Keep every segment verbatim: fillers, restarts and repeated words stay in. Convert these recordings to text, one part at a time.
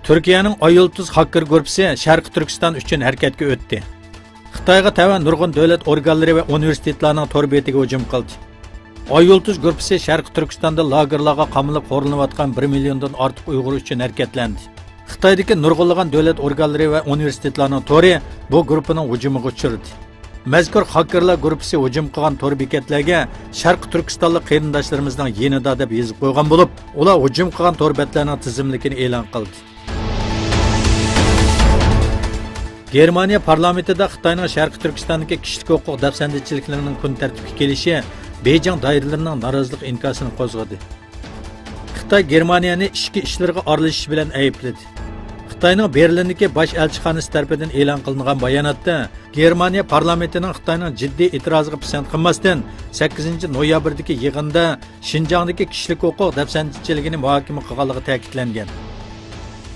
تۈركىيەنىڭ ئاي يۇلتۇز خاككېر گۇرۇپپىسى شەرقىي تۈركىستان ئۈچۈن ھەرىكەتكە ئۆتتى. خىتايغا تەۋە نۇرغۇن دۆلەت ئورگانلىرى ۋە ئۇنىۋېرسىتېتلارنىڭ تور بېتىگە ھۇجۇم قىلدى. ئاي يۇلتۇز گۇرۇپپىسى شەرقىي تۈركىستاندا لاگېرلارغا قامىلىپ خورلىنىۋاتقان بىر مىليوندىن ئارتۇق ئۇيغۇر ئۈچۈن ھەرىكەتلەندى. خىتايدىكى نۇرغۇنلىغان دۆلەت ئورگانلىرى ۋە ئۇنىۋېرسىتېتلارنىڭ تورى بۇ گۇرۇپپىنىڭ ھۇجۇمىغا ئۇچرىدى. مەزكۇر خاككېرلار گۇرۇپپىسى ھۇجۇم قىلغان تور بېكەتلەرگە شەرقىي تۈركىستانلىق قېرىنداشلىرىمىزنىڭ يېنىدا دەپ يېزىپ قويغان بولۇپ، ئۇلار ھۇجۇم قىلغان تور بەتلەرنىڭ تىزىملىكىنى ئېلان قىلدى. گېرمانىيە پارلامېنتىدا خىتاينىڭ شەرقىي تۈركىستاندىكى كىشىلىك ھوقۇق دەپسەندىچىلىكلىرىنىڭ كۈن تەرتىپكە كېلىشى بېيجىڭ دائىرىلىرىنىڭ نارازىلىق ئىنكاسىنى قوزغىدى. خىتاي گېرمانىيەنى ئىچكى ئىشلىرىغا ئارىلىشىش بىلەن ئەيىبلىدى. خىتاينىڭ بېرلىندىكى باش ئەلچىخانىسى تەرىپىدىن ئېلان قىلىنغان باياناتتا، گېرمانىيە پارلامېنتىنىڭ خىتاينىڭ جىددىي ئېتىرازىغا پىسەنت قىلماستىن، سەككىزىنچى نويابىردىكى يىغىندا شىنجاڭدىكى كىشىلىك ھوقۇق دەپسەندىچىلىكىنى مۇھاكىمە قىلغانلىقى تەكىتلەنگەن.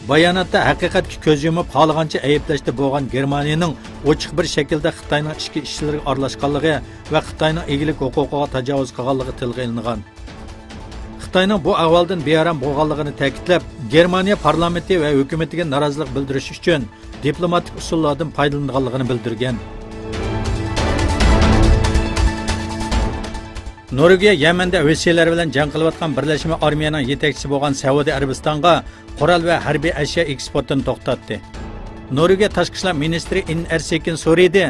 باياناتتا ھەقىقەتكە كۆز يۇمۇپ، خالىغانچە ئەيىبلەشتە بولغان گېرمانىيەنىڭ ئوچۇق بىر شەكىلدە خىتاينىڭ ئىچكى ئىشلىرىغا ئارىلاشقانلىقى ۋە خىتاينىڭ ئىگىلىك ھوقۇقىغا تاجاۋۇز قىلغانلىقى تىلغا ئېلىنغان. خىتاينىڭ بۇ ئەھۋالدىن بىئارام بولغانلىقىنى تەكىتلەپ، گېرمانىيە پارلامېنتى ۋە ھۆكۈمىتىگە نارازىلىق بىلدۈرۈش ئۈچۈن دىپلوماتىك ئۇسۇللاردىن پايدىلىنىدىغانلىقىنى بىلدۈرگەن. نورۋېگىيە يەمەندە ھۇسىيلار بىلەن جەڭ قىلىۋاتقان بىرلەشمە ئارمىيەنىڭ يېتەكچىسى بولغان سەئۇدى ئەرەبىستانغا قورال ۋە ھەربىي ئەشيا ئېكسپورتىنى توختاتتى. نورۋېگىيە تاشقى ئىشلار مىنىستىرى ئىن ئەرسېكىن سورىدى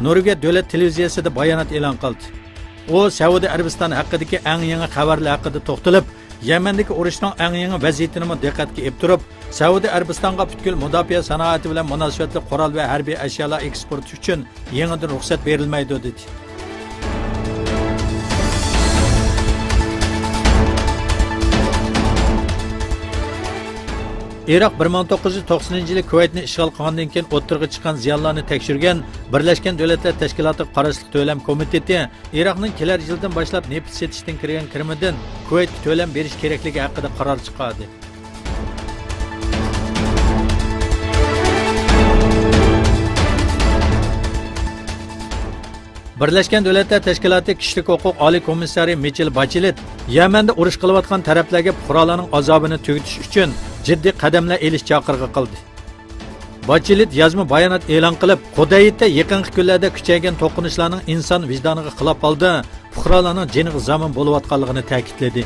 نورۋېگىيە دۆلەت تېلېۋىزىيەسىدە بايانات ئېلان قىلدى. ئۇ سەئۇدى ئەرەبىستانى ھەققىدىكى ئەڭ يېڭى خەۋەرلەر ھەققىدە توختىلىپ، يەمەندىكى ئۇرۇشنىڭ ئەڭ يېڭى ۋەزىيىتىنىمۇ دىققەتكە ئېلىپ تۇرۇپ، سەئۇدى ئەرەبىستانغا پۈتكۈل مۇداپىئە سانائىتى بىلەن مۇناسىۋەتلىك قورال ۋە ھەربىي ئەشيالار ئېكسپورتى ئۈچۈن يېڭىدىن رۇخسەت بېرىلمەيدۇ، دېدى. ئىراق بىر مىڭ توققۇز يۈز توقسىنىنچى يىلى كۇۋەيتنى ئىشغال قىلغاندىن كېيىن ئوتتۇرىغا چىققان زىيانلارنى تەكشۈرگەن بىرلەشكەن دۆلەتلەر تەشكىلاتىغا قاراشلىق تۆلەم كومىتېتى ئىراقنىڭ كېلەر يىلدىن باشلاپ نېفىت سېتىشتىن كىرگەن كىرىمىدىن كۇۋەيتكە تۆلەم بېرىش كېرەكلىكى ھەققىدە قارار چىقاردى. بىرلەشكەن دۆلەتلەر تەشكىلاتى كىشىلىك ھوقۇق ئالىي كومىسسارى مىچېل باچېلېت يەمەندە ئۇرۇش قىلىۋاتقان تەرەپلەرگە پۇقرالارنىڭ ئازابىنى تۈگىتىش ئۈچۈن جىددىي قەدەملەر ئېلىش چاقىرىقى قىلدى. باچېلېت يازما بايانات ئېلان قىلىپ، خۇدەيدتە يېقىنقى كۈنلەردە كۈچەيگەن توقۇنۇشلارنىڭ ئىنسان ۋىجدانىغا خىلاپ ھالدا پۇقرالارنىڭ جېنىغا زامىن بولۇۋاتقانلىقىنى تەكىتلىدى.